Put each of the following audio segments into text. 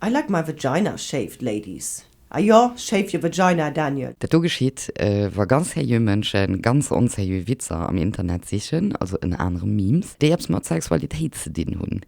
I like my vagina shaved, ladies. Ah jo, shave your vagina, Daniel. Dat do geschitt, wa ganz seriö Mënsche ganz onseriö Witzer am Internet sichen, also ënner anerem Memes, déi eppes mat Sexualitéit ze dinn hunn.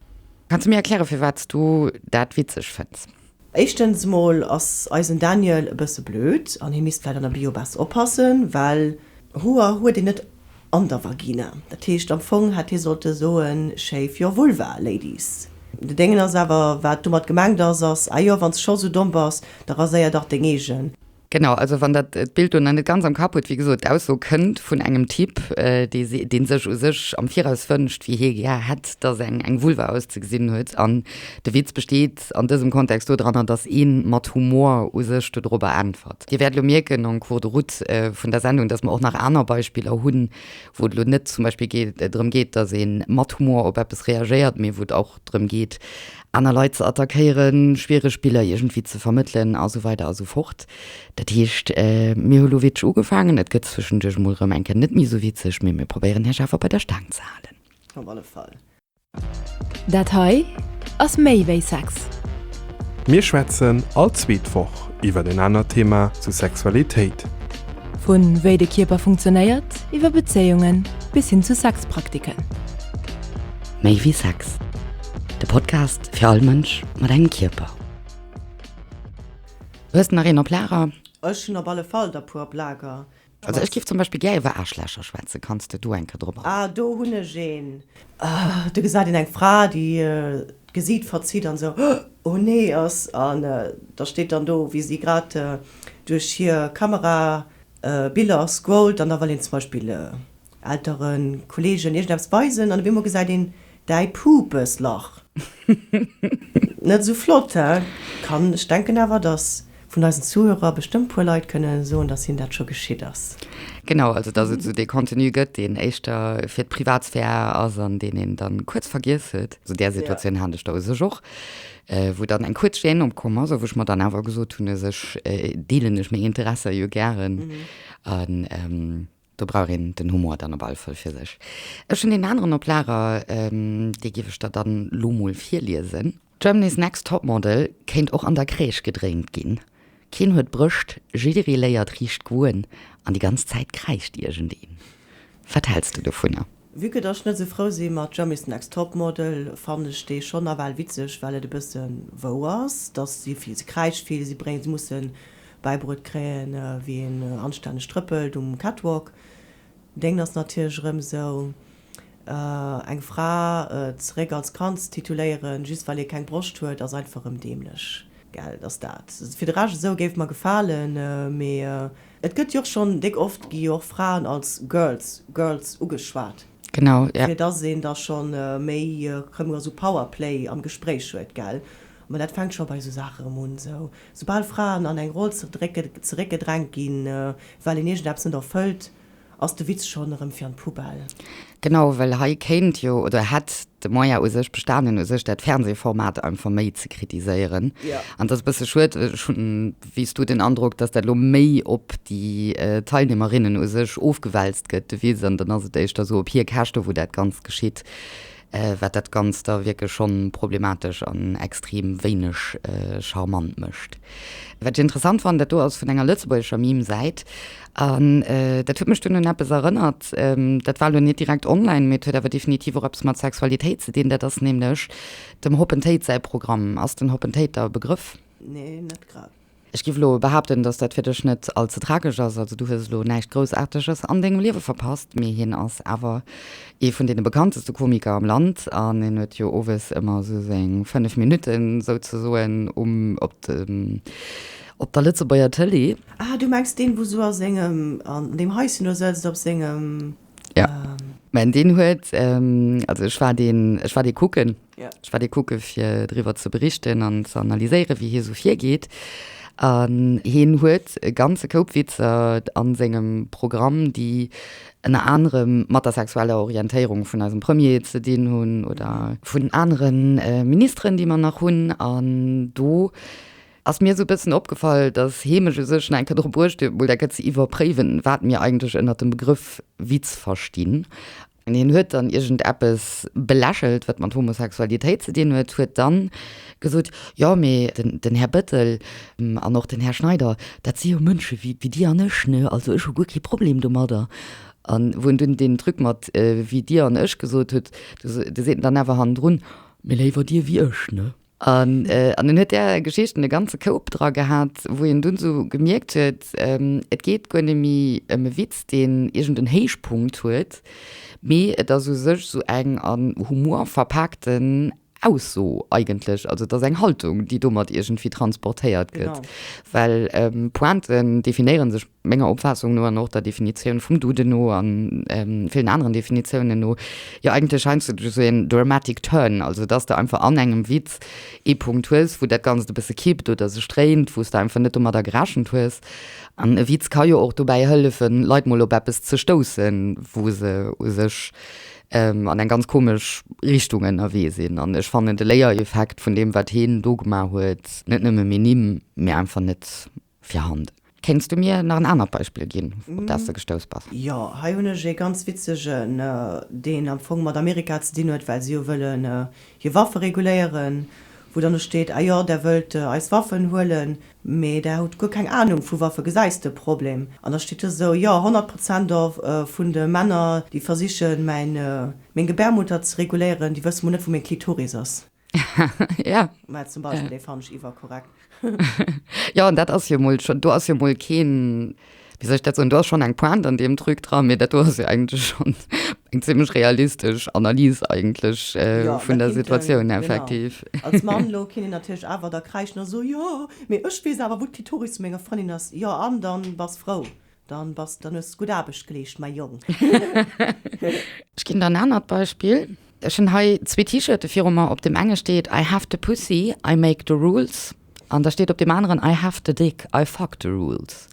Kanns du mir erklären, firwat s du dat witzeg fënns? Éischtens mol ass eisen Daniel e bësse blöd an hie misst vläit an der Bio besser oppassen, well Hoer huet een net an der Vagina. Dat heescht am Fong hätt hie sollte soen shave your vulva, ladies. De Déngen ass awer, wat domat gemengt ass, ass, ah jo, wann s scho sou domm bass, da raséier dach deng eegen. Genau, also wann der d'Bild do nach net ganz am Kapp hutt, wéi gesot, d'Ausso kënnt vun engem Typ, dee dee sech u sech am Viraus wënscht, wéi hie gär hätt, dass eng eng Vulva auszegesinn huet. An de Witz besteet an dësem Kontext dodranner, dass ee mat Humor u sech dodrobber äntwert. Dir wäert elo mierken en cours de route vun der Sendung, dass mer och nach aner Beispiller hunn, wou et elo net zum Beispill geet, drëm geet, dass ee mat Humor op eppes reagéiert, mee wou et och drëm geet, aner Leit ze attackéieren, schwiereg Biller iergendwéi ze vermëttelen a sou weider a sou fort. Dat heescht, mir hu lo witzeg ugefaangen, et gëtt zwëschenduerch emol erëm eng Kéier net méi sou witzeg, mee mir probéieren Iech awer bei der Staang ze halen. Op alle Fall. Dat hei ass méi wéi Sex. Mir schwätzen all zweet Woch iwwer en anert Thema zu Sexualitéit. Vu wéi de Kierper funktionéiert, iwwer Bezéiungen bis hin zu Sexpraktiken. Méi wéi Sex, de Podcast fir all Mënsch mat engem Kierper. Hues de nach een op Lager? Ech hunn op alle Fall der puer op Lager. Also ech giff zum Beispill gär iwwer Aarschlächer schwätzen. Kanns de do eng Kéier drop agoen? Ah, do hunn ech een. Do gesäit een eng Fra, déi d'Gesiit verzitt an esou oh nee ass. An da steet dann do, wéi si grad duerch hir Kamera Biller scrollt an da wëll een zum Beispill Elteren, Kollegen iergendeppes weisen an op eemol gesäit een däi Pupeslach. Net esou flott, he? Kann, ech denken awer, dass vun eisen Zuhörer bestëmmt puer Leit kënne soen, dass hinnen dat scho geschitt ass. Genau, also dass et esou dee Contenu gëtt, deen éischter fir d'Privatsphär ass an deen een dann kuerz vergiess huet. Esou där Situatioun hat ech da u sech och, wou dann eng kuerz Gêne opkomm ass a wou ech mer dann awer gesot hunn, u sech deelen ech meng Interesser jo gären an Do brauch een den Humor dann op alle Fall fir sech. Ech hunn deen aneren op Lager, dee giff ech der dann lo mol virliesen. Germany's Next Topmodel kéint och an der Crèche gedréint ginn. Keen huet Brëscht, jidderee léiert riicht goen an déi ganz Zäit kräischt iergendeen. Wat häls de dovunner? Vue que dass ech net esou frou si mat Germany's Next Topmodel, fannen ech dee schonn nawell witzeg, well et e bësse wouer ass, dass si vill, se kräischt vill, si bréngen, se musse bäibruet kréien, wéi een anstänneg trëppelt um Catwalk. Déngen ass natierlech erëm esou, eng Fra zeréck als Kand ze tituléieren, just well ee keng Broscht huet, ass einfach erëm dämlech, gell, dass dat fir de Rescht esou géif mer gefalen, mee Et gëtt jo och schonn déck oft gi jo och Fraen als Girls, Girls ugeschwat. Genau, ja. Fir dass een da schonn méi erëm esou Powerplay am Gespréich huet, gell. Mä dat fänkt scho bei esou Saache erëm un, esou soubal Fraen an eng Roll zeréckgedrängt ginn, well een iergendeppes net erfëllt, ass de Witz schonn erëm fir an d'Poubelle. Genau, well hei kéint jo oder hätt de Moyen u sech bestanen, u sech dat Fernsehformat einfach méi ze kritiséieren. An dat ass e bësse schued. Ech hunn, wéi s du, den Androck, dass dat elo méi op déi Teilnehmerinnen u sech ofgewälzt gëtt, de Witz, an dann ass et éischter esou op hir Käschte wou dat Ganzt geschitt. Wat dat Ganzt da wierklech schonn problematesch an extrem wéineg charmant mécht. Wat ech interessant fannen, dat do ass vun enger lëtzebuergescher Meme-Säit an dat huet mech dunn un eppes erënnert, dat war elo net direkt online, mee et huet awer definitiv och eppes mat Sexualitéit ze dinn, dat ass nämlech dem Hoppen Téid säi Programm. Ass den Hoppen Téid der e Begrëff? Nee, net grad. Ech giff elo behaapten, dass dat fir dech net all ze tragesch ass. Also du hues elo näischt Groussaarteges an dengem Liewe verpasst, mee hien ass awer ee vun deene bekannteste Komiker am Land an hien huet jo owes ëmmer esou seng 5 Minutten souzesoen um op dem op der Lëtzebuerger Tëlee. Ah, du mengs deen, wou sou a sengem, an deem Haischen do sëtzt, op sengem. Ja. Mä deen huet, also ech war deen, ech war dee kucken. Ech war dee kucke fir driwwer ze berichten an ze analyséieren, wéi hie sou virgeet. An hien huet e ganze Koup Witzer a sengem Programm, déi ënner anerem mat der sexueller Orientéierung vun eisem Premier ze dinn hunn oder vun anere Ministeren, déi mer nach hunn. An do Ass mir esou bëssen opgefall, dass hee mech u sech nach eng Kéier dru bruecht huet, mol dat Ganzt ze iwwerpréiwen, wat mir eigentlech ënnert dem Begrëff Witz verstinn. Hien huet dann iergend eppes belächelt, wat mat Homosexualitéit ze dinn huet, huet dann gesot, jo mee den Här Bëttel an och den Här Schneider, dat si jo Mënsche wéi Dir an ech, ne, also ech hu guer kee Problem domadder. An wou en dunn deen Truc mat wéi Dir an ech gesot huet, do seet en dann awer hannendrun, mee léiwer Dir wéi ech, ne. An en huet där Geschichten e ganze Koup dra gehat, wou een dunn esou gemierkt huet, et geet guer net méi ëm e Witz, deen iergend en Héichpunkt huet, mee et ass u sech esou eng an Humor verpaakten Ausso eigentlech. Also et ass eng Haltung, déi domat iergendwéi transportéiert gëtt. Well Pointen definéiere sech menger Opfaassung no an och der Definitioun vum Duden no an villen aneren Definitiounen no, jo eigentlech heiansdo duerch esou een dramatic turn, also dass de einfach an engem Witz ee Punkt hues, wou dat Ganzt e bësse kippt oder sech dréint, wou s de einfach net domadder gerechent hues. An e Witz ka jo och dobäi hëllefen, Leit mol op eppes ze stoussen, wou se u sech an eng ganz komesch Richtung ënnerwee sinn. An ech fannen de Léiereffekt vun deem, wat heen do gemaach huet, net nëmme minim, mee einfach net virhanden. Kéints du mir nach en anert Beispill ginn, op dat s de gestouss bass? Jo, hei hunn ech ee ganz witzegen, deen am Fong mat Amerika ze dinn huet, well si jo wëllen hir Waffe reguléieren, wou dann do steet, Ah jo, där wëllt eis Waffen huelen, mee där hutt guer keng Anung vu Waffe, gesäis de Problem? An da steet do esou, Jo, 100 Prozent vun de Männer, déi versichen, mäin, meng Gebärmutter ze reguléieren, déi wësse mol net, wou meng Klitoris ass. Ja. Mä zum Beispill, dee fannen ech iwwerkorrekt. Jo, an dat ass jo mol schon, do ass jo mol keen, wéi soll ech dat soen, do ass schon eng Pointe an deem Truc dran, mee dat do ass jo eigentlech schon eng zimmlech realistesch Analys eigentlech Jo, vun da der kinnt en, Situatioun genau, effektiv. als Mann elo kinnt een natierlech awer da kräischen a soen, jo, mee ech weess awer, wou d'Klitoris vu menger Frëndin ass. Jo, an dann bass frou, dann bass, dann hues gutt Aarbecht geleescht, mäi Jong. Ech ginn der en anert Beispill. Ech hunn hei zwee T-Shirte viru mer. Op deem enge steet I have the pussy, I make the rules. An da steet op deem aneren I have the dick, I fuck the rules.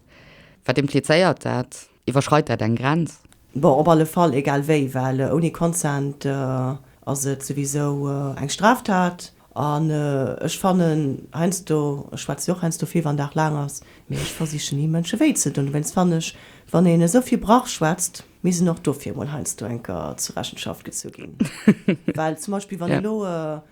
Wat implizéiert dat? Iwwerschreit dat eng Grenz? Bon, op alle Fall, egal wéi, well ouni Consent ass et souwisou eng Straftat. An ech fannen heiansdo, ech schwätze jo och heiansdo vill, wann Dag laang ass, mee ech versichen ni Mënsche wéi ze doen. Dowéinst fannen ech, wann een esou vill Brach schwätzt, misst en och dofir emol heiansdo eng Kéier zur Rechenschaft gezu ginn. Well zum Beispill wann een elo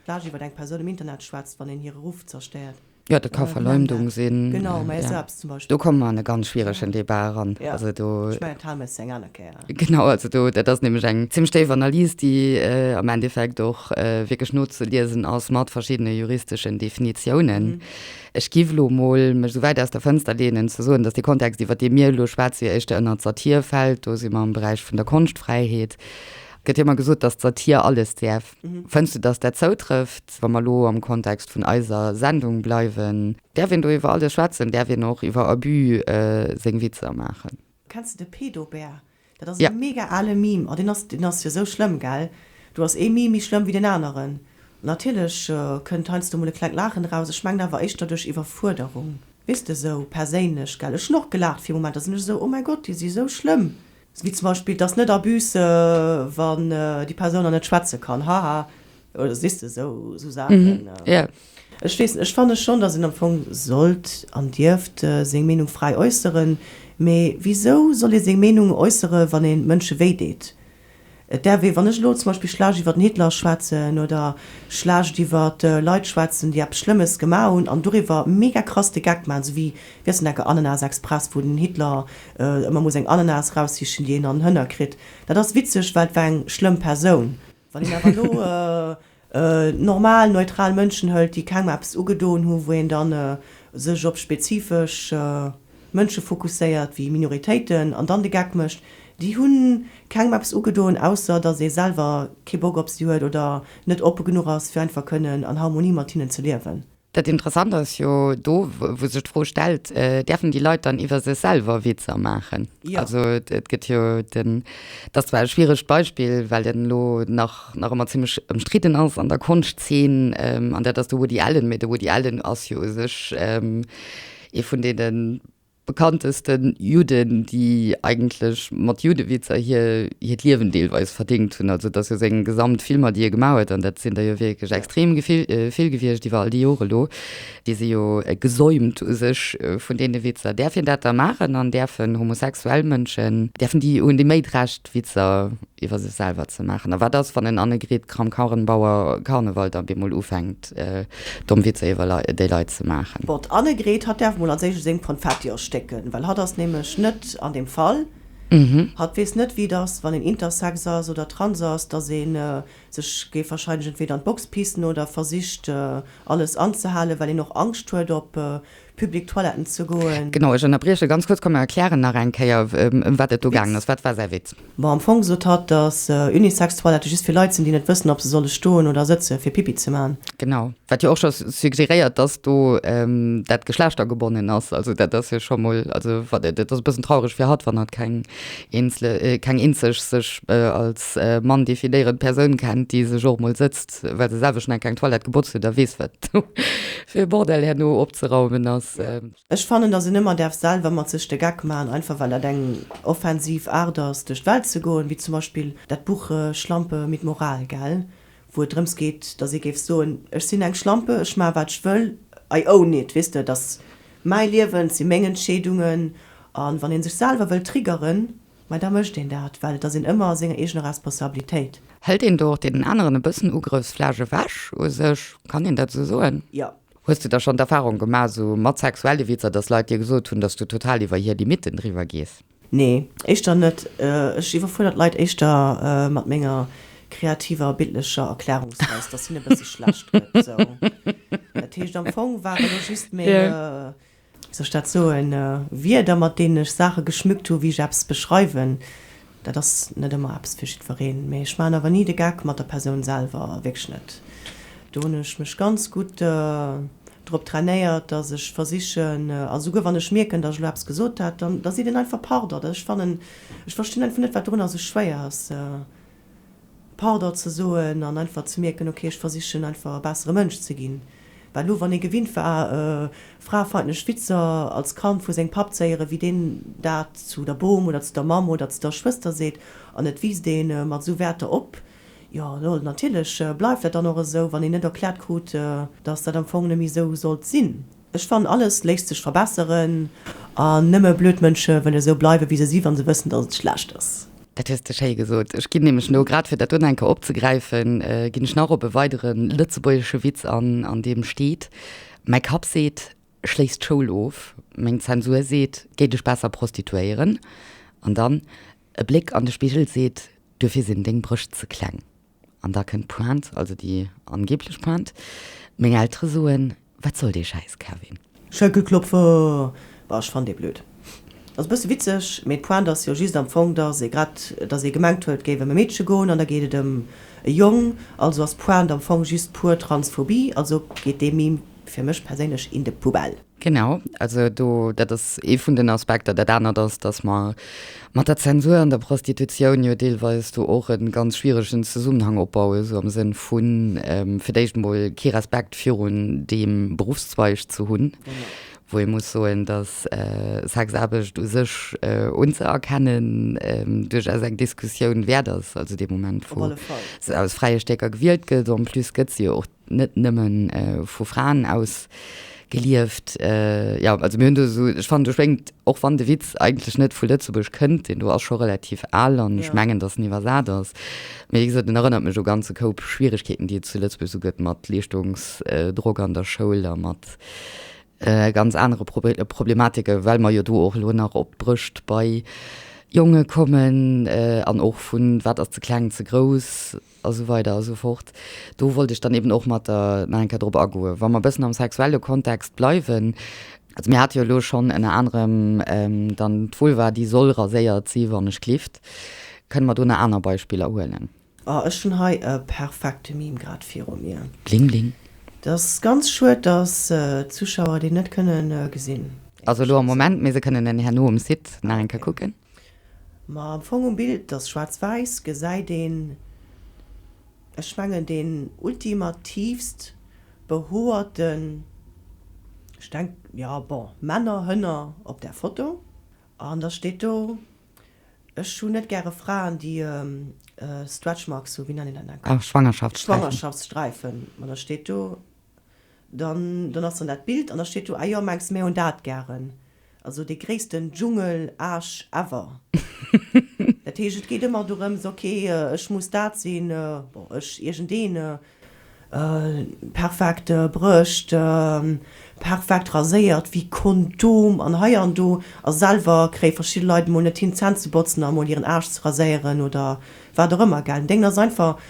vläch iwwer eng Persoun am Internet schwätzt, wann een hire Ruff zerstéiert. Jo, dat ka Verleumdung sinn. Genau, mä esou eppes zum Beispill. Do komme mer an e ganz schwieregen Debat eran. Jo, Also do. ech mengen, dat hale mer eis eng aner Kéier. Genau, also do, dat ass nämlech eng zimmlech déif Analys, déi am Endeffekt och wierklech nozeliesen ass mat verschiddene juristeschen Definitiounen. Ech giff elo mol mech esou wäit aus der Fënster leenen ze soen, datt dee Kontext, iwwer dee mir elo schwätzen, jo éischter ënnert d'Satir fält. Do si mer am Beräich vun der Konschtfräiheet. Et gëtt jo ëmmer gesot, datt d'Satir alles däerf. Fënns du, datt dat zoutrëfft, wa mer elo am Kontext vun eiser Sendung bleiwen? Däerf een do iwwer alles schwätzen? Däerf een och iwwer Abus seng Witzer maachen? Kenns de de Pedobär? Dat ass e mega ale Meme. Oh, deen ass, deen ass jo sou schlëmm, gell? Do ass ee Meme méi schlëmm wéi den aneren. Natierlech kënnt heiansdo mol e klengt Laachen eraus. Ech mengen awer éischter duerch Iwwerfuerderung. Weess de, sou perséinlech, gell? Ech hunn och gelaacht fir e Moment, da sinn ech esou, oh mäi Gott, déi si sou schlëmm. Wéi zum Beispill, 't ass net Abus, wann déi Persoun nach net schwätze kann, haha. Oder sees de, esou Saachen. Ech weess net, ech fanne schonn, datt een am Fong sollt an dierft seng Meenung fräi äusseren. Mee wisou soll ee seng Meenung äussere wann ee Mënsche wéi deet? Et däerf ee, wann ech elo zum Beispill schlecht iwwer den Hitler schwätzen oder schlecht iwwer Leit schwätzen, déi eppes Schlëmmes gemaach hunn an doriwwer mega krass de Geck maachen, esou wéi, wéi ass den enke, Ananas Express, wou den Hitler ëmmer muss eng Ananas eraussichen, déi een an den Hënner kritt. Dat ass witzeg, well et war eng schlëmm Persoun. Wann een awer elo normal, neutral Mënschen hëlt, déi kengem eppes ugedoen hu, wou een dann sech op spezifesch Mënsche fokusséiert, wéi Minoritéiten, an dann de Geck mécht, déi hu kengem eppes ugedoen, ausser datt ee selwer kee Bock op si huet oder net oppe genuch ass, fir einfach kënnen an Harmonie mat hinnen ze liewen. Dat Interessant ass jo do, wou sech d'Fro stellt, Däerfen déi Leit dann iwwer sech selwer Witzer maachen? Jo. Also et gëtt jo den, dat ass zwar e schwieregt Beispill, well en elo nach nach ëmmer zimmlech ëmstridden ass an der Konschtzeen, an dat ass de Woody Allen. Mee de Woody Allen ass jo u sech ee vun deene. bekanntesten Judden, déi eigentlech mat Juddewitzer hir hiert Liewen deelweis verdéngt hunn. Also et ass jo seng gesamt Filmer, déi e gemaach huet, an dat sinn der jo wierklech extrem vill gewiescht iwwer all déi Jore elo, déi si jo gesäumt u sech vun deene Witzer. Däerf een dat da maachen an däerfen homosexuell Mënschen, däerfen déi, hunn déi méi d'Recht Witzer iwwer sech selwer ze maachen? A wat ass, wann en Annegret Kramp-Karrenbauer Karneval da bemol ufänkt domm Witzer iwwer déi Leit ze maachen? Bon, d'Annegret, hatt däerf mol als éischt seng Konfetti erstécken, well hatt ass nämlech net an deem Fall. Hatt weess net, wéi et ass, wann een intersex ass oder trans ass, dass ee sech géif wahrscheinlech entweder an d'Box pissen oder versicht, alles anzehalen, well een och Angscht huet, op public Toiletten ze goen. Genau, ech ënnerbrieche ganz kuerz. Komm, mer erklären nach eng Kéier, ëm wat et do gaangen ass. Wat war säi Witz? Bon, am Fong sot hatt, dass Unisex-Toilettë just fir Leit sinn, déi net wëssen, ob se solle stoen oder sëtze fir Pipi ze man. Genau, wat jo och scho suggeréiert, dass do dat geschlechtergebonnen ass. Also dat ass jo scho mol, also wat, dat ass e bëssen traureg fir hatt, wann hatt keng eenzele, keng eenzeg sech als Mann definéierend Persoun kennt, déi sech och mol sëtzt. Well se selwer schon eng kleng Toilette gebotzt huet a weess wat do fir e Bordell herno opzeraumen ass. Ech fannen dass een ëmmer däerf selwer mat sech de Geck maachen, einfach well dat eng offensiv Aart ass duerch d'Welt ze goen, wéi zum Beispill dat Buch Schlampe mit Moral, gell, wou et drëms geet dass ee géif soen, ech sinn eng Schlampe, ech maache wat ech wëll, I own it, weess de, et ass mäi Liewen, et si meng Entscheedungen an wann ee sech selwer wëll triggeren, Mä da mécht een dat, well et ass een ëmmer a senger eegener Responsabilitéit. Hëlt een do och deenen aneren e bëssen Ugrëffsfläch ewech u sech? Kann een dat esou soen? Jo. Hues du da schonn d'Erfarung gemaach, esou mat sexuelle Witzer, dass Leit dir gesot hunn, dass du total iwwer hir Limitten driwwer gees? Nee, éischter net. Ech iwwerfuerdern d'Leit éischter mat menger kreativer bildlecher Erklärungsweis, dass hinne e bësse schlecht gëtt. Esou. Dat heescht, am Fong war elo just meng. wéi soll ech dat soen, Wierder, mat deenen ech Saache geschmückt hu wéi ech eppes beschreiwen, dat ass net ëmmer eppes fir jiddwereen. Mee ech maachen awer ni de Geck mat der Persoun selwer, wierklech net. Do hunn ech mech ganz gutt drop trainéiert, dass ech versichen, a souguer wann ech mierken, dass ech elo eppes gesot hat, dann da seet een einfach Pardon. Ech fannen, ech verstinn einfach net, wat dorunner esou schwéier ass. Pardon ze soen an einfach ze mierken, ok, ech versichen einfach e bessere Mënsch ze ginn. Well elo, wann ee gewinnt war, fraefeindlech Witzer als Kand vu sengem Papp ze héieren, wéi deen dat zu der Bom oder zu der Mamm oder zu der Schwëster seet, an et wiisst ee mat esou Wäerter op, jo, lol, natierlech bleift dat dann och esou, wann een net erkläert krut, dass dat am Fong net méi esou sollt sinn. Ech fannen alles léisst sech verbesseren an nëmme blöd Mënsche wëlle sou bleiwe wéi se si wann se wëssen dass et schlecht ass. Dat hues de schéi gesot. Ech ginn nämlech elo, grad fir dat do nach eng Kéier opzegräifen, ginn ech nach op e weidere lëtzebuergesche Witz an, an deem steet, Mäi Kapp seet, schléiss d'Schoul of, meng Zensur seet, géi dech besser prostituéieren. An dann, e Bléck an de Spigel seet, duerfir sinn deng Brëscht ze kleng. An da kënnt d'Pointe, also déi angeblech Pointe, Meng Eltere soen, Wat soll dee Schäiss, Kevin? Schenkelklopfer! Bah, ech fannen dee blöd. Ass e bësse witzeg, mee d'Pointe ass jo just am Fong, dass ee grad, dass ee gemengt huet, et géif ëm e Meedche goen an da geet et ëm e Jong. Also ass d'Pointe am Fong just pur Transphobie. Also geet dee Meme fir mech perséinlech in de Poubelle. Genau, also do, dat ass ee vun den Aspekter. Dat anert ass, datt mer mat der Zensur an der Prostitutioun jo deelweis do och e ganz schwieregen Zesummenhang opbauen, esou am Sënn vu fir d'éischt emol kee Respekt virun deem Beruffszweig ze hunn, wou ee muss soen, datt Sexaarbecht u sech unzëerkennen duerchaus eng Diskussioun wäert ass, also dee Moment wou se aus fräie Stécker gewielt gëtt. En plus gëtt se jo och net nëmmen vu Fraen aus gelieft. Jo, also mir hunn do esou, ech fannen do schwéngt, och wann de Witz eigentlech net vu Lëtzebuerg kënnt, deen do ass scho relativ al an ech mengen, datt en iwwersat ass, mee wéi gesot, en erënnert mech u ganze Koup Schwieregkeeten, déi et zu Lëtzebuerg esou gëtt mat Leeschtungsdrock an der Schoul a mat ganz anere Problematike, well mer jo do och elo nach op d'Brëscht bei Jonge kommen an och vun wat ass ze kleng, ze grouss. A sou weider a sou fort. Do wollt ech dann eben och mat der nach eng Kéier drop agoen. Wa mer e bëssen am sexuelle Kontext bleiwen, also mir hate jo elo schonn ënner anerem dann d'Vulva, déi soll raséiert si wann ech glift. Kënne mer do nach aner Beispiller huelen? Oh, ech hunn hei e perfekte Meme grad viru mir. Bling bling. Et ass ganz schued, dass d'Zuschauer deen net kënnen gesinn. Also elo am Moment, mee se kënnen en herno um Site nach eng Kéier kucken. Ma am Fong um Bild, dat ass schwaarz-wäiss, gesäit een, ech mengen deen ultimatiivst behoerten. Ech denk, jo, bon, Männer, Hënner op där Foto. An da steet do, Ech hunn net gäre Fraen, déi Stretch Marks hu, wéi nennt een dat nach? Ah, Schwangerschaftssträifen. Schwangerschaftssträifen. Ma da steet do, dann, dann ass dann dat Bild an da steet do, Ah jo, mengs mär hunn dat gären. Also dee gréissten Dschungel-Aarsch ever. Dat heescht, et geet ëmmer dorëms, ok, ech muss dat sinn, bon, ech, iergendeen, Perfekt Brëscht, perfekt raséiert wéi Kondom an hei an do a selwer kréie verschidde Leit emol net hin d'Zänn ze botzen a mol hiren Aarsch ze raséieren oder wat och ëmmer gell. Deng ass einfach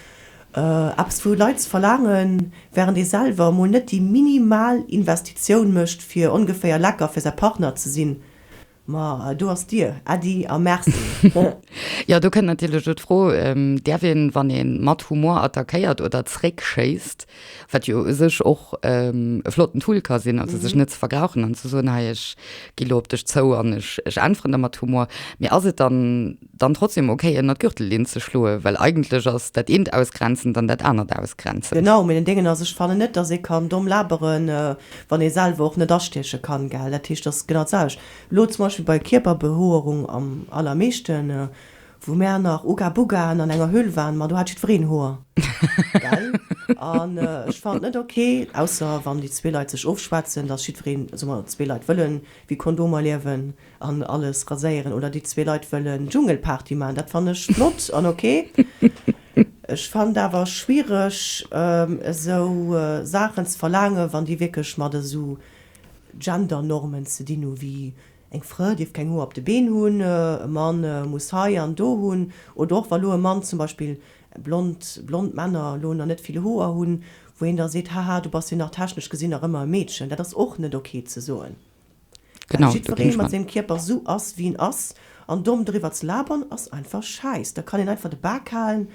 eppes vu Leit ze verlaangen während ee selwer emol net déi minimal Investitioun mécht fir ongeféier lecker fir säi Partner ze sinn. Ma do ass d'Dier, Äddi a Merci. Jo, do kënnt natierlech elo d'Fro, Däerf een, wann ee mat Humor attackéiert oder zréckschéisst, wat jo u sech och e flotten Tool ka sinn, also sech net ze vergrauchen an ze soen, hei ech gi lo op dech zou an ech äntweren der mat Humor, mee ass et dann dann trotzdem ok ënner d'Gürtellinn ze schloen, well eigentlech ass dat eent ausgrenzend an dat anert ausgrenzend. Genau, mee den Déngen ass, ech fannen net, dass ee kann domm laberen, wann ee selwer och net astieche kann, gell. Dat heescht, dat ass genau d'selwecht. Elo zum Beispill bei Kierperbehoerung am allermeeschten, wou mär nach Uga Bugaen an enger Höhl waren, ma do hat jiddwereen Hoer, gell. An ech fannen et net ok, ausser wann déi zwee Leit sech ofschwätzen, dass jiddwereen, soe mer zwee Leit wëllen wéi Kondomer liewen an alles raséieren, oder déi zwee Leit wëllen Dschungelparty maachen, dat fannen ech flott an ok. Ech fannen et awer schwiereg esou Saachen ze verlaangen, wann déi wierklech mat esou Gendernormen ze dinn hu wéi eng Frë dierf keng Hoer op de Been hunn, e Mann muss hei an do hunn, oder och wa lo e Mann zum Beispill, blond, blond Männer lo nach net vill Hoer hunn, wou een da seet, haha du bass jo nach technesch gesinn nach ëmmer e Meedchen. Dat ass och net ok ze soen, well jiddweree mat sengem Kierper esou ass wéi en ass an domm driwwer ze labern ass einfach schäiss. Da kann een einfach de Bak halen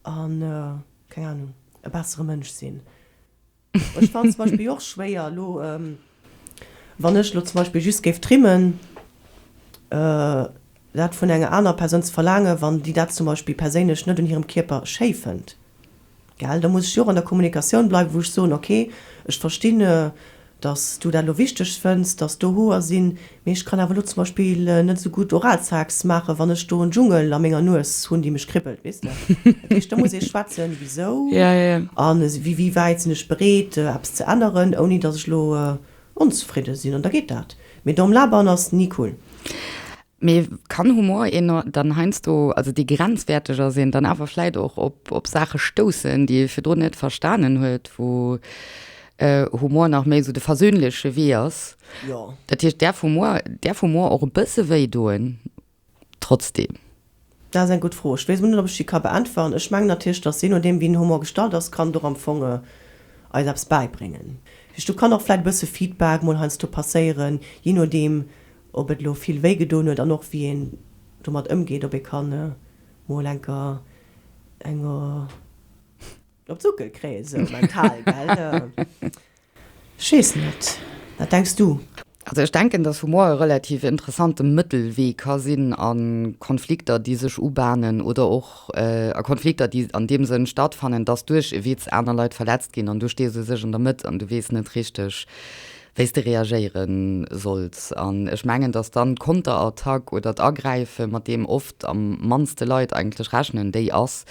an, keng Ahnung, e bessere Mënsch sinn. Ech fannen zum Beispill och schwéier elo, wann ech elo zum Beispill just géif trimmen, dat vun enger anerer Persoun ze verlaangen, wann déi dat zum Beispill perséinlech net un hirem Kierper schéi fënnt. Gell? Da muss ech jo och an der Kommunikatioun bleiwen, wou ech soen, okay, ech verstinn, dass du dat elo wichteg fënns, dass do Hoer sinn, mee ech kann awer elo zum Beispill net esou gutt Oralsex maachen, wann ech do en Dschungel a menger Nues hunn, déi mech kribbelt, weess de. Dat heescht, do muss ee schwätzen, wisou an wéi wäit sinn ech bereet, eppes ze änneren, ouni dass ech elo onzefridde sinn. An da geet dat. Mee domm labern ass ni cool. Mee kann Humor een dann heiansdo, also dee grenzwäerteg ass, een dann awer vläit och op, op Saache stoussen, déi ee virdrun net verstanen huet, wou Humor nach méi esou de versöhnleche Wee ass? Jo. Dat heescht, däerf Humor, däerf Humor och e bësse wéi doen trotzdem? Dat ass eng gutt Fro. Ech weess mol net, ob ech déi ka beäntweren. Ech mengen natierlech, datt jee nodeem wéi den Humor gestalt ass, kann et och am Fong eis eppes bäibréngen. Dat heescht, do kann och vläicht e bësse Feedback mol heiansdo passéieren, jee nodeem ob et elo vill wéi gedoen huet an och wéi een domat ëmgeet, ob ee kann mol enker eng op d'Suckel kréien, esou mental, gell? Ech weess net, wat denks du? Also ech denken, dass Humor e relativ interessante Mëttelwee ka sinn a Konflikter, déi sech ubahnen oder och a Konflikter, déi an deem Sënn stattfannen, dass duerch e Witz aner Leit verletzt ginn an du stees u sech an der Mëtt an du weess net richteg, wéi s de reagéiere solls. An ech mengen, dass dann d'Konterattack oder d'Agräife, mat deem oft am mannste Leit eigentlech rechnen, déi ass,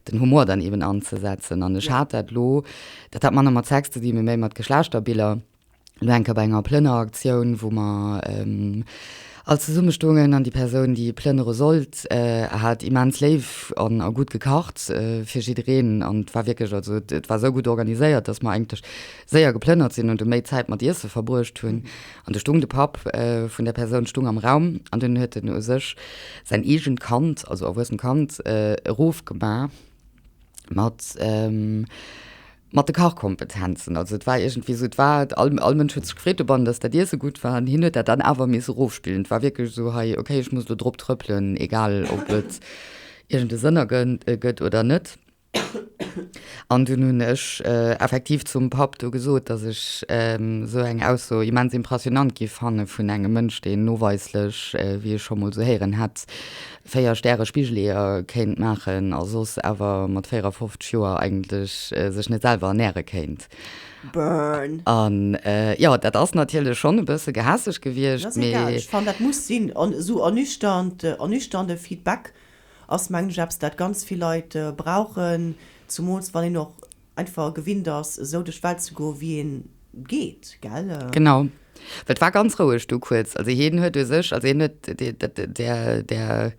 den Humor dann eben anzesetzen. An ech hat dat elo, dat hat manner mat Sex ze dinn, mee méi mat Geschlechterbiller, elo eng Kéier bei enger Plënneraktioun, wou mer all zesumme stoungen an déi Persoun, déi plënnere sollt, hat immens léif an a gutt gekacht fir jiddereen. An et war wierklech, also et war esou gutt organiséiert, dass mer eigentlech séier geplënnert sinn an du méi Zäit mat Iesse verbruecht hunn. An du stung de Papp vun der Persoun stung am Raum an dunn huet en u sech säin eegent Kand, also erwuessent Kand, erofgema mat mat de Kachkompetenzen. Also et war iergendwéi esou, et war, all all Mënsch huet sech gefreet dobannen, datt dat Iesse gutt war an hien huet dat dann awer misse erofspillen. Et war wierklech esou, hei, okay, ech muss elo drop trëppelen, egal ob et iergend e Sënn ergëtt oder net. An dunn hunn ech effektiv zum Papp do gesot, datt ech esou eng Ausso immens impressionant giff fanne vun engem Mënsch, deen noweislech, wéi ech scho mol esou héieren hätt, 4 Stäre Spigeleeër kéint maachen a soss awer mat 54 Joer eigentlech sech net selwer ernäre kéint. Burn! An jo, dat ass natierlech schonn e bësse gehässeg gewiescht, Dat ass egal, mee. ech fannen dat muss sinn. An esou ernüchternd, ernüchternde Feedback ass mengen ech eppes dat ganz vill Leit brauchen, zumools wann een och einfach gewinnt ass esou duerch d'Welt ze goen wéi een geet, gell? Genau, well et war ganz roueg du kuerz. Also hien huet u sech, also hien huet där där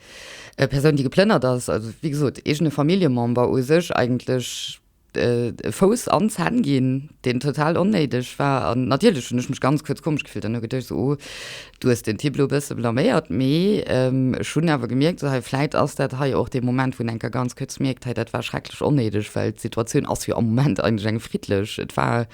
Persoun déi geplënnert ass, also wéi gesot eegene Familljemember u sech eigentlech e Fouss an d'Zänn ginn, deen total onnéideg war. An natierlech hunn ech mech ganz kuerz komesch gefillt an hu geduecht esou, oh, du hues den Typ elo e bësse blaméiert. Mee ech hunn awer gemierkt, esou hei, vläit ass dat hei och dee Moment, wou een eng Kéier ganz kuerz mierkt, hei, dat war schrecklech onnéideg, well d'Situatioun ass jo am Moment eigentlech eng friddlech. Et war,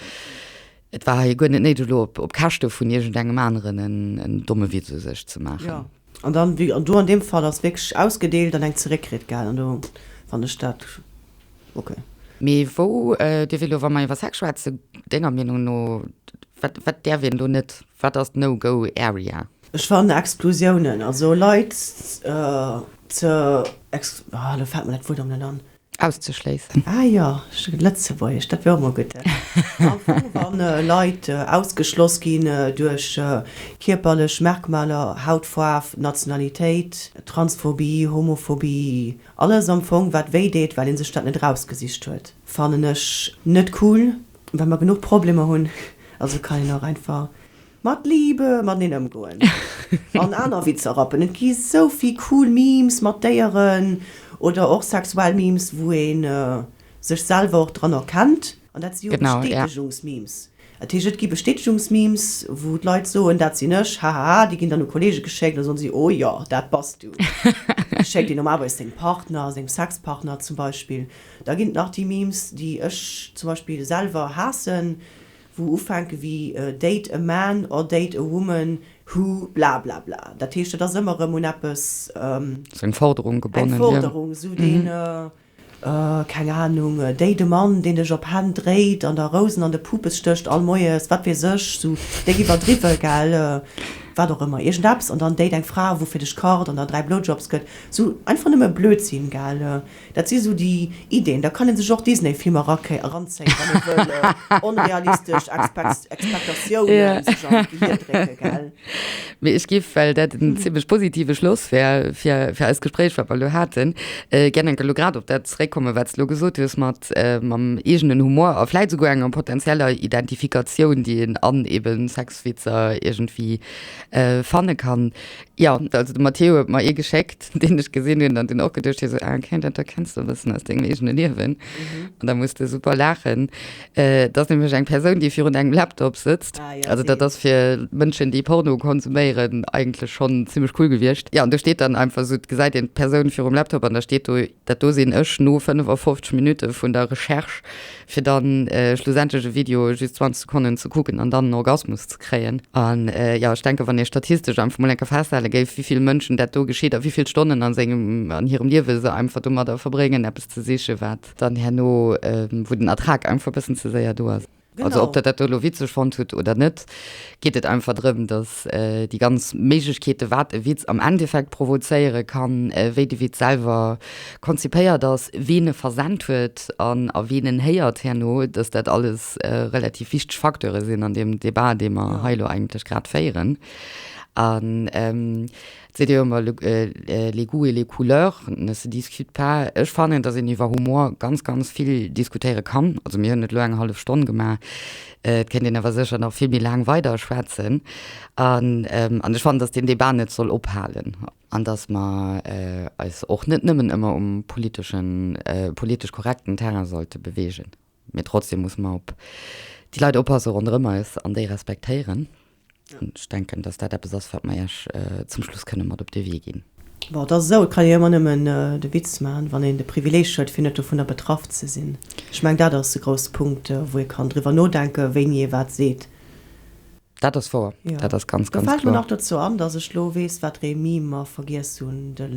et war hei guer net néideg, elo op Käschte vun iergendengem aneren en domme Witz u sech ze maachen. Jo, an dann, wéi, an do an deem Fall ass wierklech ausgedeelt an eng zeréckkritt, gell, an do fannen ech dat. Ok. Mee wou dierf ee lo, wa mer iwwer Sex schwätzen, denger Meenung no, wat, wat däerf een do net? Wat ass d'No Go Area? Ech fannen Exklusiounen, also Leit ze ex, ah lo fält mer dat Wuert erëm net an. Auszeschléissen. Ah jo, Lëtzebuergesch, dat wier och mol gutt. Am Fong wann Leit ausgeschloss ginn duerch kierperlech Merkmaler, Hautfaarf, Nationalitéit, Transphobie, Homophobie, Alles am Fong wat wéi deet, well een sech dat net erausgesicht huet, fannen ech net cool, well mer genuch Problemer hunn. Also kann een och einfach mat Liebe mateneen ëmgoen an aner Witzer rappen. Et gi sou vill cool Memes mat Déieren oder och sexuell Memes, wou ee sech selwer och dran erkennt. An dat si jo Bestätegungsmemes. Dat heescht, et gi Bestätegungsmemes, wou d'Leit soen, dat sinn ech, hahaha. Déi ginn dann u Kolleege geschéckt, da soen si, oh jo, dat bass du. Déi schéckt een normalerweis sengem Partner, sengem Sexpartner zum Beispill. Da ginn et nach déi Memes, déi ech zum Beispill selwer haassen, wou ufänke wéi date a man or date a woman who blablabla. Dat heescht, dat ass ëmmer erëm un eppes. Sou eng Forderung gebonnen, jo. Eng Forderung, sou deen. Keng Ahnung, déi de Mann, deen dech op Hänn dréit an der Rousen an de Pupes stécht all Moies, wat weess ech, sou déck iwwerdriwwe, gell, wat och ëmmer, iergendeppes, an dann date eng Fra, wou fir dech kacht an der 3 Blowjobs gëtt, sou einfach nëmme Blödsinn, gell, dat si sou déi Ideen. Da kann ee sech och Disney-Filmer eranzéien, wann ee wëll onrealistesch Expectatiounen sech an d'Gehir drécke, gell. Mee ech giff, well dat en zimlech positive Schloss wär fir, fir eist Gespréich, wat mer elo haten, gär enke elo grad op dat zeréckkommen, wat s de elo gesot hues mat, mam eegenen Humor a vläit esouguer enger potenzieller Identifikatioun, déi een an eben Sexwitzer iergendwéi fanne kann. Jo, also de Matteo huet mer ee geschéckt, deen ech gesinn hunn an dunn och geduecht hu sou, ah okay, dat do kenns de e bëssen aus dengem eegene Liewen. An da muss de super laachen. Et ass nämlech eng Persoun, déi virun engem Laptop sëtzt. Ah, ja, also dat ass fir Mënschen, déi Porno konsuméieren, eigentlech schonn zimmlech cool gewiescht. Ja, an do steet dann einfach esou, et gesäit een d'Persoun virum Laptop an da steet do, dat do sinn ech no 55 Minutte vun der Recherche, fir dann schlussendlech e Video just 20 Sekonnen ze kucken an dann en Orgasmus ze kréien. An jo, ech denken, wann ee statistesch einfach mol eng Kéier festhale géif, wéi vill Mënschen dat do geschitt a wéi vill Stonnen a sengem, an hirem Liewe se einfach domadder verbréngen, eppes ze sichen, wat. Dann herno, wou den Ertrag einfach e bëssen ze séier do ass. Also ob Der dat do elo witzeg fonnt hutt oder net, geet et einfach drëm, datt déi ganz Méiglechkeete wat e Witz am Endeffekt provozéiere kann, wéi de Witz selwer konzipéiert ass, ween e versent huet an a ween en héiert herno, datt dat alles relativ wichteg Facteure sinn an deem Debat, dee mer hei elo eigentlech grad féieren. An Et seet ee jo ëmmer, les goûts et les couleurs ne se discutent pas. Ech fannen, datt een iwwer Humor ganz, ganz vill diskutéiere kann. Also mir hunn et elo eng hallef Stonn gemaach, et kéint een awer sécher nach vill méi laang weider schwätzen. An an ech fannen, datt deen Debat net soll ophalen an datt mer eis och net nëmmen ëmmer um politeschen, politesch korrekten Terrain sollte beweegen. Mee trotzdem musse mer op déi Leit oppasse ronderëm eis an déi respektéieren. An ech denken, dass dat eppes ass, wat mer Iech zum Schluss kënne mat op de Wee ginn. Bon, et ass esou, et kann ee jo ëmmer nëmmen de Witz maachen, wann een de Privileeg huet, fir net dovunner betraff ze sinn. Ech mengen, dat ass e grousse Punkt, wou ee kann driwwer nodenken, wéini ee wat seet. Dat ass wouer. Jo. Dat ass ganz, Do ganz fält mir kloer. nach dozou an, dass ech lo weess, wat ree Meme mer vergiess hunn de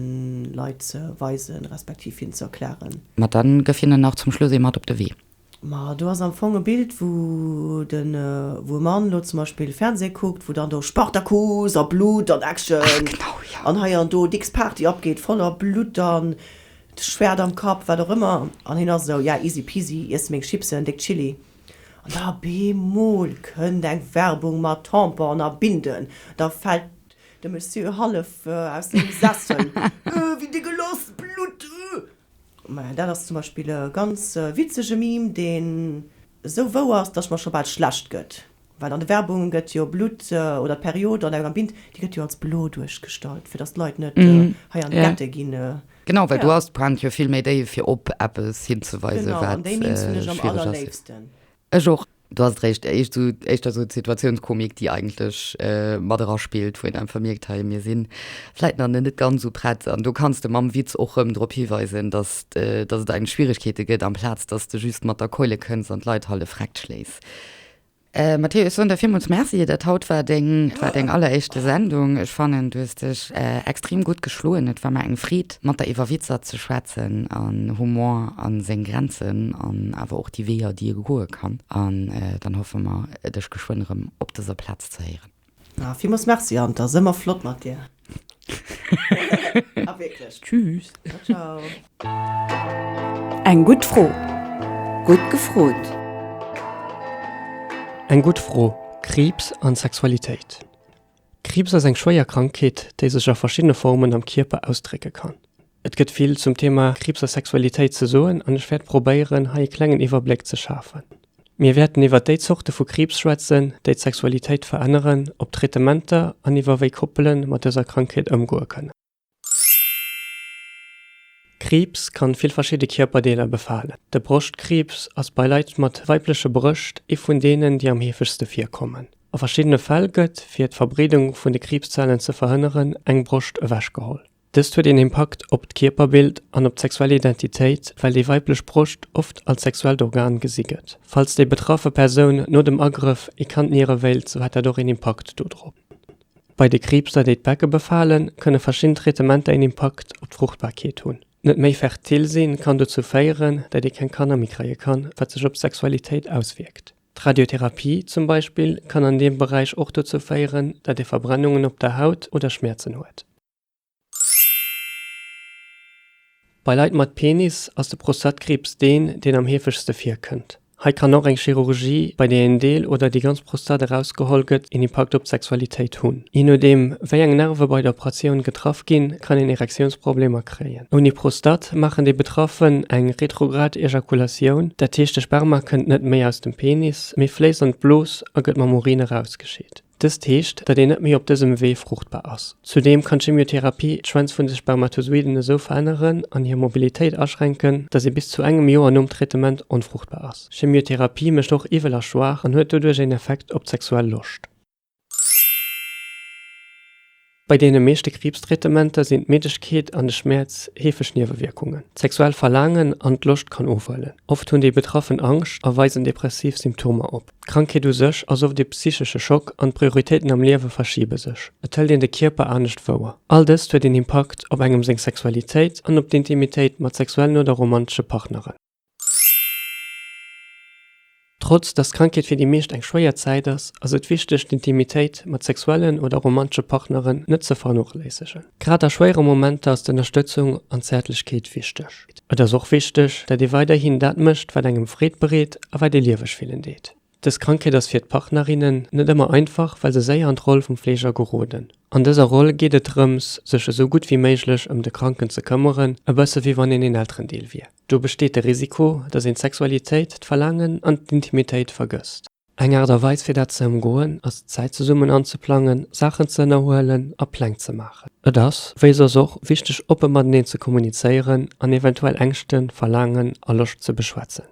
Leit ze weisen, respektiv hinnen ze erklären. Ma dann gëff hinnen nach zum Schluss ee mat op de Wee. Ma do ass am Fong e Bild, wou den, wou e Mann lo zum Beispill Fernseh kuckt, wou dann do Spartacus a Blutt an Action Ach genau, jo. an hei an do dicks Party abgeet, voller Blutt an Schwert am Kapp, wat och ëmmer. An hien ass esou, ja easy peasy, iesse meng Chipsen, déck Chili. An da bemol kënnt eng Werbung mat Tampon a Binden, da fält de Monsieur hallef aus sengem Sessel, Äh, wéi degueulasse, Blutt, äh. Maja, dat ass zum Beispill e ganz witzege Meme, deen esou wouer ass, dass mer scho bal schlecht gëtt. Well an de Werbunge gëtt jo Blutt oder d'Period an enger Bind, déi gëtt jo als blo duerchgestallt, fir dass d'Leit net hei an d'Gette ginn. Genau, well do ass d'Pointe jo vill méi déif, fir op eppes hinzeweisen, Genau, an wat déi Memes hunn ech am schwiereg ass. allerléifsten. Ech och. Do ass et réischt éischt esou, éischter esou d'Situatiounskomik, déi eigentlech mat eraspillt, wou een einfach mierkt, hei, mir si vläit nach net ganz esou prett. An do kanns de mam Witz och rëm drop hiweisen, dass, dass et eigentlech Schwieregkeete gëtt, amplaz dass de just mat der Keule kënns an d'Leit hallef vreckt schléis. Matteo, ech soen der villmools Merci. Dat haut war deng, war deng alleréischte Sendung. Ech fannen, du hues dech extrem gutt geschloen. Et war mer eng Freed, mat der iwwer Witzer ze schwätzen an Humor a seng Grenzen an awer och déi Weeër, déi e goe kann. An dann hoffe mer, dech geschwënn erëm op dëser Plaz ze héieren. Ah, villmools Merci, Ant. Ass ëmmer flott mat dir. Ah, wierklech. Tschüss. Ciao, ciao. Eng gutt Fro. Gutt gefrot. Eng gutt Fro, Kriibs an Sexualitéit. Kriibs ass eng schwéier Krankheet, déi sech a verschiddene Formen am Kierper ausdrécke kann. Et gëtt vill zum Thema Kriibs a Sexualitéit ze soen an ech wäert probéieren, hei e klengen Iwwerbléck ze schafen. Mir wäerten iwwer déi Zorte vu Kriibs schwätzen, déi d'Sexualitéit veränneren, op Traitementer an iwwer wéi Koppele mat dëser Krankheet ëmgoe kënnen. Kriibs kann vill verschidde Kierperdeeler befalen. De Broschtkriibs ass bei Leit mat weibleche Brëscht ee vun deenen, déi am heefegste virkommen. A verschiddene Fäll gëtt, fir d'Verbreedung vun de Kriibszellen ze verhënneren, eng Broscht ewechgeholl. Dëst huet een Impakt op d'Kierperbild an op d'sexuell Identitéit, well déi weiblech Broscht oft als sexuellt Organ gesi gëtt. Falls déi betraffe Persoun no dem Agrëff ee Kand niere wéilt, sou hätt dat och een Impakt dodrop. Bei de Kriibser, déi d'Becke befalen, kënne verschidden Traitementer een Impakt op d'Fruchtbarkeet hunn. Net méi fertil sinn kann dozou féieren, dat ee keng Kanner méi kréie kann, wat sech op d'Sexualitéit auswierkt. D'Radiotherapie zum Beispill kann an deem Beräich och dozou féieren, dat ee Verbrennungen op der Haut oder Schmäerzen huet. Bei Leit mat Penis ass de Prostatkriibs deen, deen am heefegste virkënnt. Hei kann och eng Chirurgie, bei där een Deel oder déi ganz Prostat erausgeholl gëtt, een Impakt op d'Sexualitéit hunn. Jee nodeem wéi eng Nerve bei der Operatioun getraff ginn, kann een Erektiounsproblemer kréien. Ouni Prostat maachen déi Betraffen eng retrograd Ejakulatioun, dat heescht de Sperma kënnt net méi aus dem Penis, mee fléisst an d'Blos a gëtt mam Urin erausgescheet. Dëst heescht, datt een net méi op dësem Wee fruchtbar ass. Zudeem kann d'Chemiotherapie d'Schwänz vun de Spermatozoiden esou veränneren an hir Mobilitéit aschränken, datt ee bis zu engem Joer nom Traitement onfruchtbar ass. Chemiotherapie mécht och iwwel a schwaach an huet doduerch een Effekt op d'sexuell Loscht. Bei deene meeschte Kriibstraitementer sinn d'Middegkeet an de Schmäerz heefeg Niewewierkungen. D'sexuell Verlaangen an d'Loscht kann ofhuelen. Oft hunn déi Betraffen Angscht a weisen depressiv Symptomer op. D'Krankheet u sech ass oft ee psychesche Schock an d'Prioritéiten am Liewe verschibe sech. Et hëlt een de Kierper anescht wouer. All dëst huet een Impakt op engem seng Sexualitéit an op d'Intimitéit mat sexuellen oder romantesche Partneren. Trotz dass d'Krankheet fir déi meescht eng schwéier Zäit ass, ass et wichteg d'Intimitéit mat sexuellen oder romantesche Partneren net ze vernochléissegen. Grad a schwéiere Momenter ass d'Ënnerstëtzung an d'Zäertlechkeet wichteg. Et ass och wichteg, dat ee weiderhin dat mécht, wat engem Freed bereet a wat ee lieweg fillen deet. Dës Krankheet ass fir d'Partnerinnen net ëmmer einfach, well se séier an d'Roll vum Fleeger geroden. An dëser Roll geet et drëms, sech esou gutt wéi méiglech ëm de Kranken ze këmmeren, e bësse wéi wann een een Elterendeel wier. Do besteet de Risiko, datt een d'Sexualitéit, d'Verlaangen an d'Intimitéit vergësst. Eng Aart a Weis fir dat ze ëmgoen ass Zäit zesummen anzeplangen, Saachen ze ënnerhuelen a Pläng ze maachen. Et ass, wéi soss och, wichteg oppe mateneen ze kommunizéieren an eventuell Ängschten, Verlaangen a Loscht ze beschwätzen.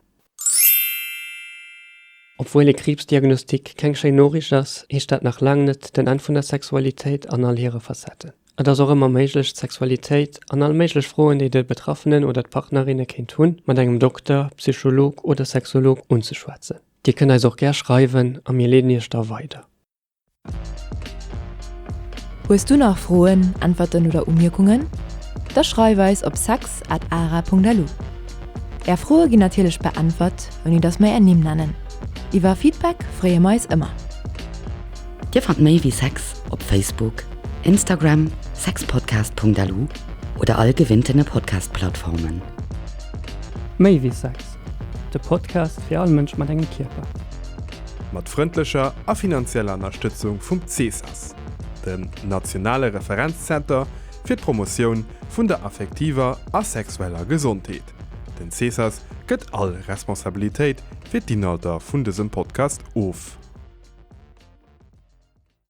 Obwuel ee Kriibsdiagnostik keng schéin Noriicht ass, heescht dat nach laang net den Enn vun der Sexualitéit an all hire Facetten. Et ass och ëmmer méiglech, d'Sexualitéit an all méiglech Froen, déi de Betraffenen oder d'Partnerinne kéint hunn, mat engem Dokter, Psycholog oder Sexolog unzeschwätzen. Dir kënnt eis och gär schreiwen a mir leeden iech da weider. Hues du nach Froen, Äntwerten oder Umierkungen? Da schreif eis op sex at ara.lu. Är Froe ginn natierlech beäntwert, ouni dass mer är Nimm nennen. Iwwer Feedback freeë mer eis ëmmer. Dir fannt méi wéi Sex op Facebook, Instagram, sexpodcast.lu oder all gewinntene Podcast-Plattformen. Méi wéi Sex, de Podcast fir all Mënsch mat engem Kierper. Mat frëndlecher a finanzieller Ënnerstëtzung vum CESAS, dem nationale Referenzzenter fir d'Promotioun vun der affektiver a sexueller Gesondheet. Den CESAS gëtt all Responsabilitéit fir d'Inhalter vun dësem Podcast of.